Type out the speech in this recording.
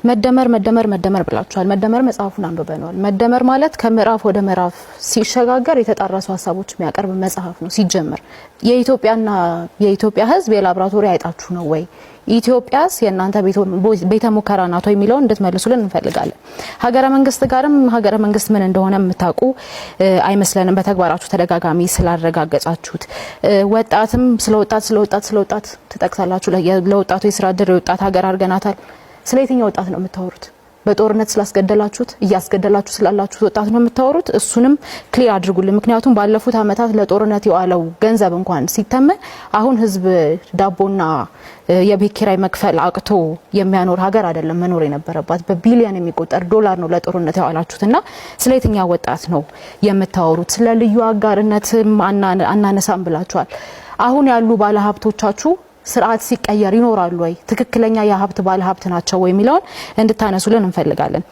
መደመር መደመር መደመር ብላችኋል። መደመር መጽሐፉን አንብበነዋል። መደመር ማለት ከምዕራፍ ወደ ምዕራፍ ሲሸጋገር የተጣረሱ ሀሳቦች የሚያቀርብ መጽሐፍ ነው። ሲጀመር የኢትዮጵያና የኢትዮጵያ ሕዝብ የላብራቶሪ አይጣችሁ ነው ወይ? ኢትዮጵያስ የእናንተ ቤተ ሙከራ ናት ወይ የሚለውን እንድትመልሱልን እንፈልጋለን። ሀገረ መንግስት ጋርም ሀገረ መንግስት ምን እንደሆነ የምታውቁ አይመስለንም፣ በተግባራችሁ ተደጋጋሚ ስላረጋገጻችሁት። ወጣትም ስለ ወጣት ስለ ወጣት ስለ ወጣት ትጠቅሳላችሁ። ለወጣቱ የስራ እድል የወጣት ሀገር አድርገናታል። ስለ የትኛው ወጣት ነው የምታወሩት? በጦርነት ስላስገደላችሁት እያስገደላችሁ ስላላችሁት ወጣት ነው የምታወሩት? እሱንም clear አድርጉልን። ምክንያቱም ባለፉት ዓመታት ለጦርነት የዋለው ገንዘብ እንኳን ሲተመን አሁን ህዝብ ዳቦና የቤት ኪራይ መክፈል አቅቶ የሚያኖር ሀገር አይደለም መኖር የነበረባት። በቢሊዮን የሚቆጠር ዶላር ነው ለጦርነት የዋላችሁት እና ስለ የትኛው ወጣት ነው የምታወሩት? ስለ ልዩ አጋርነትም አናነሳም ብላችኋል። አሁን ያሉ ባለሀብቶቻችሁ ስርዓት ሲቀየር ይኖራሉ ወይ? ትክክለኛ የሀብት ባለሀብት ናቸው ወይ የሚለውን እንድታነሱልን እንፈልጋለን።